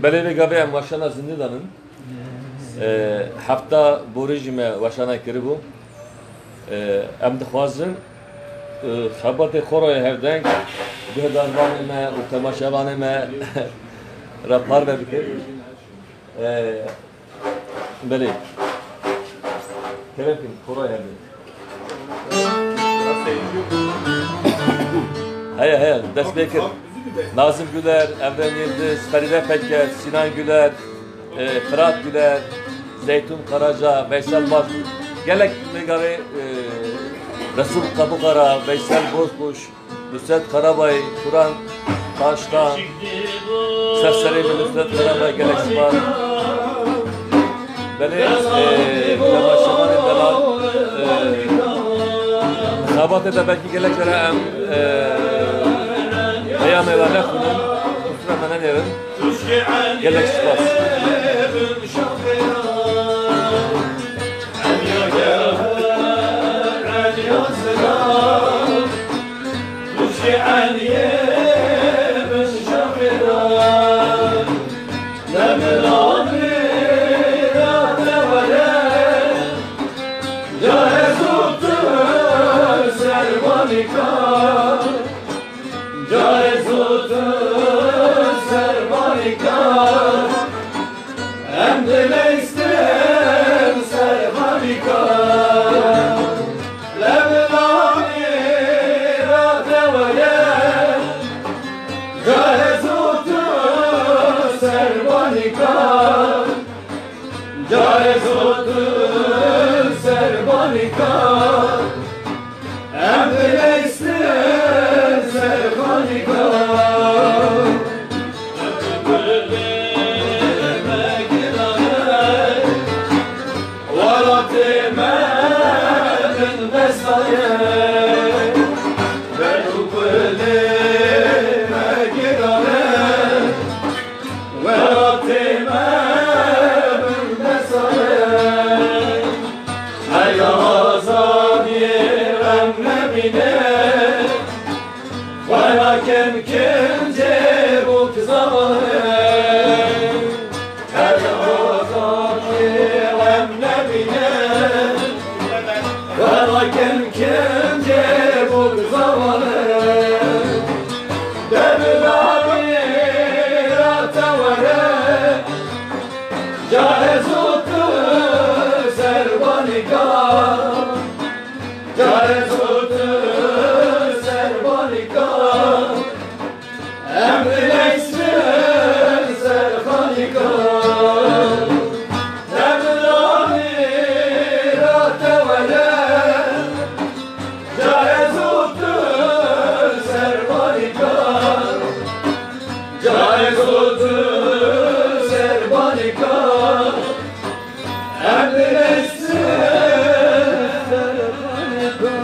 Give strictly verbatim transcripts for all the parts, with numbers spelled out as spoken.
Belê vê gavê em weşana zindî danin. E, hefta borî jî me weşana kiribû. E, em dixwazin, e, xebatê Xoroyê Hevdeng guhdarvanê me û temaşevanê me re parve bikin. E, Belê. Kerem kin, Xoroyê Hevdeng. Heye, heye, dest pê kir. Nazım Güler, Evren Yıldız, Feride Peker, Sinan Güler, e, Fırat Güler, Zeytun Karaca, Veysel Baş, gelek vê gavê, e, Resul Kabuxara, Veysel Bozkuş, Nusret Karabay, Turan Taştan, ser serê min Nusret Karabay, gelek spas. Belê, e, temaşevanê delal, e, xebatê de belkî gelek cara em, e, peyamê we nexwînin, qusura me nenêrin. Gelek spas. Carê zûtir serbanî ka, em dileyistin serbanî ka. Lebilanî ra tewere, carê zûtir serbanî ka. Carê zûtir serbanî ka, em dileyistin serbanî ka. Welatê me bin desta ye, ber û kulê me girane. Welatê me bin desta ye, heya azadiyê em nebîne, xwe nakin kincê û kizavane. Heya azadiyê em nebîne, xwe nakin kincê û kizavane. Derbê dawî ra tewere, carê zûtir serbanî ka, carê zûtir serbanî ka, em dileyistin serbanî ka. Derbê dawî ra tewere, carê zûtir serbanî ka, carê zûtir serbanî ka, em dileyistin serbanî ka.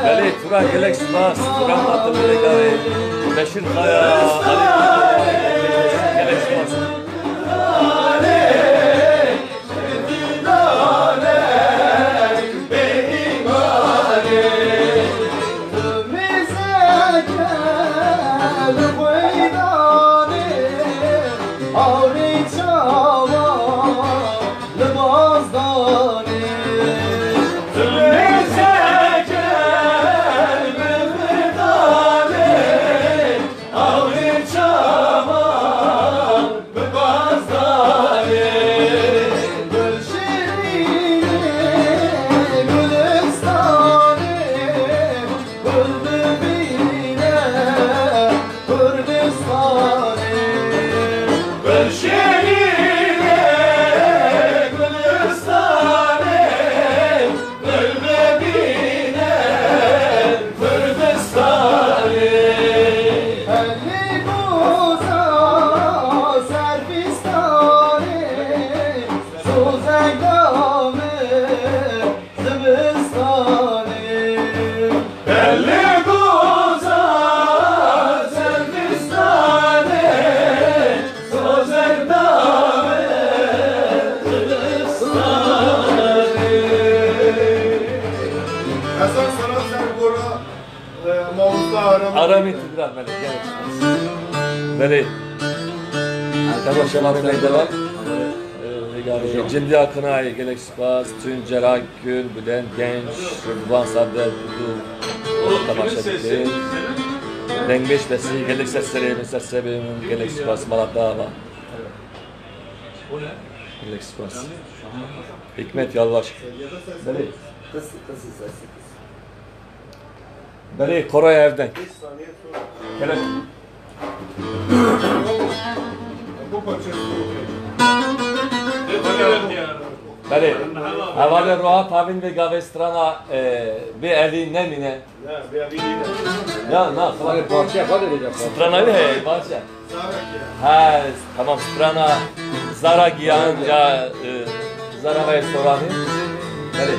Belê, tu ra gelek spas, tu ra hatin dilê gavê. Beşîr Kaya, Halî, gelek spas. Hasan, sana sen gora, e, mamosta Aram. Aramî tu bira, belê, gelek spas. Belê. Temaşevanê meydan. Cindî Akınay, gelek spas. Tuncer Akgün, Bülent Genç, Rıdvan Sade, Dudu, temaşe dike. Dengbêj Besî, gelek ser serê min, ser sebê min, gelek spas, Malat Dava. Gelek spas. Hikmet Yalvaç. Belê. Belê, Koray Evden. Kerem. Belê. Hevalê Rohat Havîn ve gavê strana, e, bê evî nemîne. Ya, na, falan. Parça yapar da diyeceğim. Strana ne? Parça. He, tamam, strana Zara Giyan, ya, e, Zara ve Sorani. Hadi.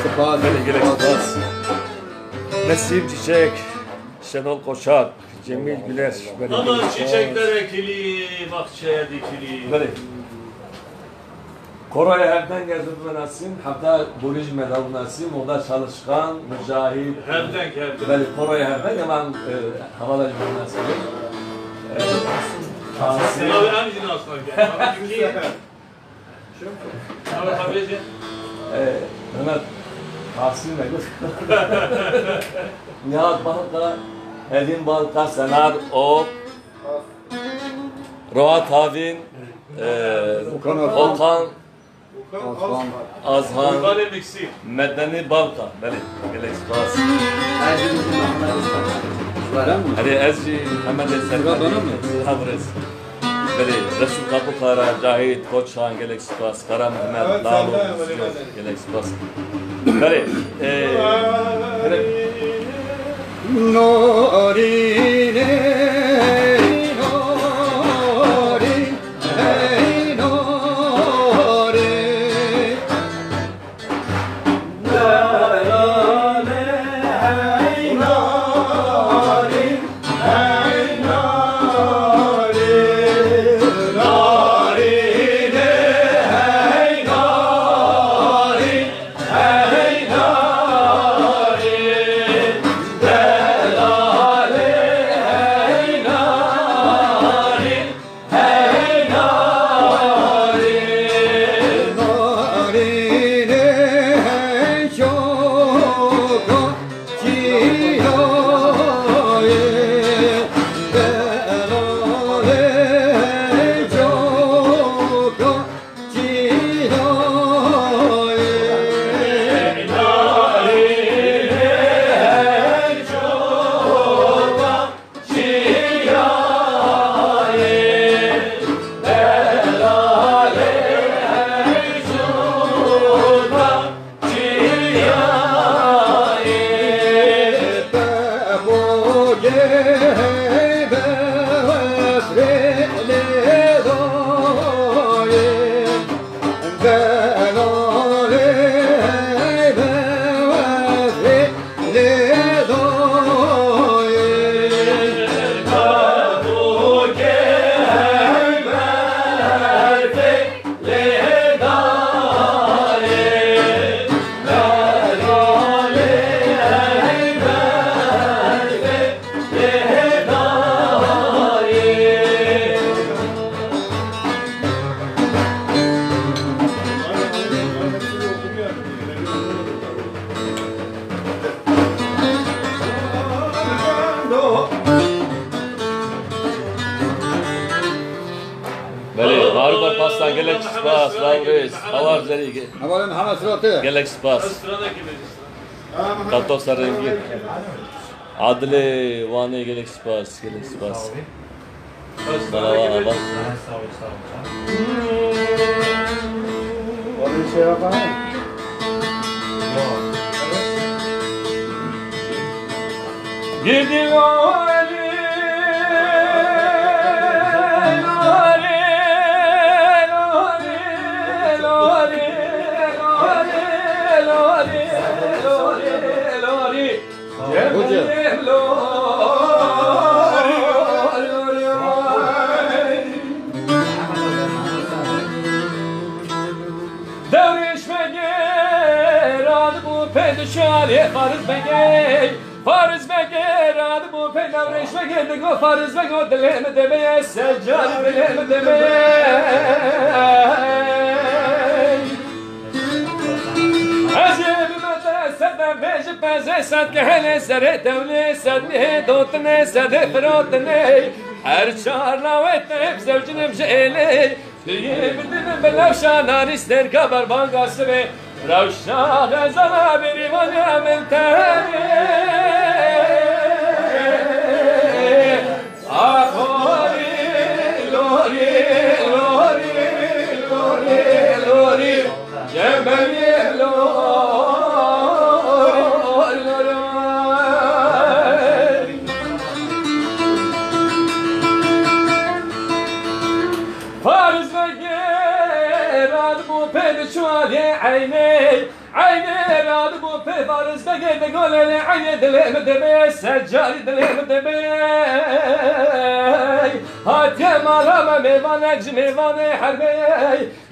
Spas. Gelek, gelek spas. Nesîm Çiçek, Şenol Koçak, Cemîl Güneş, belediye Ama çiçekler ekili, bahçeye dikili. Belê. Koroya Hevdeng ez û nasîm, hevda Borî jî me da û nasîm, oda Çalışkan, Mücahit. Hevdeng, Hevdeng. Belê, Koroya Hevdeng, hemen, e, hevala jî me nasîm. E, Tahsin. Abi, em jî nasîm. Abi, kim? Abi, abi, E, Mehmet, Tahsin Bey. Nihat Balka, Edin Balka, Senar Ok, Rohat Havin, e, Okan Azhan. Okan Azhan. Azhan. Okan Emiksi. Medeni Balka. Belê, gelek spas. Erê, ez jî Mehmet Esed. Sıra bana mı? Habrez. Belê, Resul Kapukara, Cahit Koçhan, gelek spas. Kara Mehmet, Lalo, gelek spas. Belê, e, Narînê, narîn, hey, narîn. Belê, Harun Alparslan, gelek spas, Lawrês, Hawar Zerî, ge-, Hevalên heme sira te. Gelek spas. Tato Serengî. Adilê Wanê, gelek spas, gelek spas. Merhaba, merhaba. Şalê Fariz Begê, Fariz Begê, radibû pê Newrêş Begê, digo Fariz Bego, dilê min dibê, Seccar dilê min dibê. Ez ê bime te sed de vêjî pezê, sed kehelê serê dewlê, sed mihê dotinê, sedê firotinê. Her çar lawê te hep zewcinim ji êlê. Duyê bidin bi lewşa narî, stêrka berbanga sibê. Rewşa xezala bêrîvaniya min tenê. Axorî, lorî, lorî, lorî, lorî. Cembelî, lorî, lorî. Fariz Begê radibû pê diçû aliyê eynê, eynê radibû pê Fariz Begê, digolê lê eynê dilê min dibê, Seccarî dilê min dibê. Hatiye mala me mêvanek ji mêvanê herbê,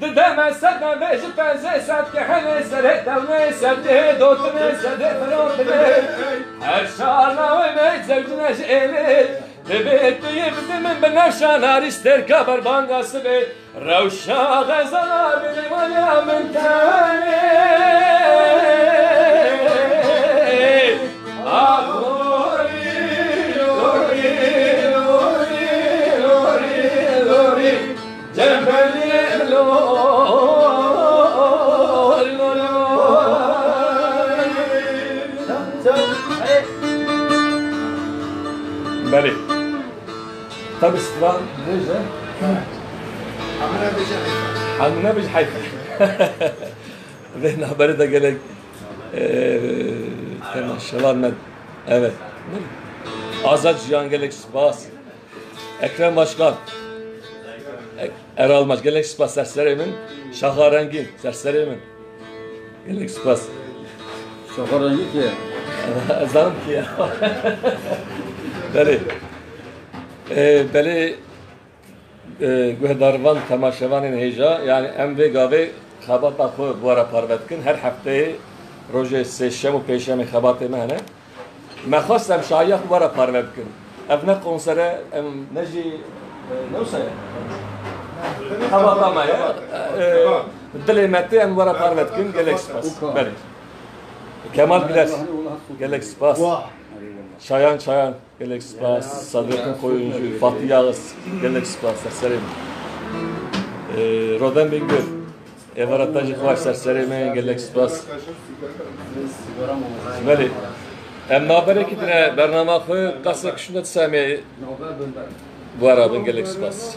dide me sed de vêjî pezê, sed kehelê serê dewlê, sedê dotinê, sedê firotinê. Her şar lawê me zewcine ji êlê. Dibê tu yê bidî min bi nefşa narî, stêrka berbanga sibê. Rewşa xezala bêrîvaniya min tenê. Axorî, lorî, lorî, lorî, lorî, lorî. Cembelî, lorî, lorî. Belê. Tabi stran bêje. Hemine bêje heyfa. Hemine bêje heyfa. Vê naberê de gelek, e, temaşevan me. Evet. Azad Jiyan, gelek spas. Ekrem Başkan. Ek-, Eral Maç, gelek spas, serserê min. Şaxa Rengîn, serserê min. Gelek spas. Şaxa Rengîn kî ye? Ez zanim kî ye. Belê. E, belê, e, guhdarvan, temaşevanên hêja, yani em vê gavê xebata xwe bi we re parve dikin. Her hefteyê rojê sêşem û pêşemê xebatê me hene. Me xwest em şahiya xwe we re parve bikin. Ev ne konsere, em ne jî, e, ne wisa ye? Xebata me ye. E, dilê me tê, em we re parve dikin. Gelek spas. Belê. Kemal Güler, gelek spas. Çayan Çayan, gelek spas. Sadrettin Koyuncu, Fatih Yağız, gelek spas. Serserê min. E, Roden Bingöl. Êvara te jî xweş, serserê me, gelek spas. Belê. Em naberekî dine bernama xwe qasek şûnde disemê. Bi we re bin, gelek spas.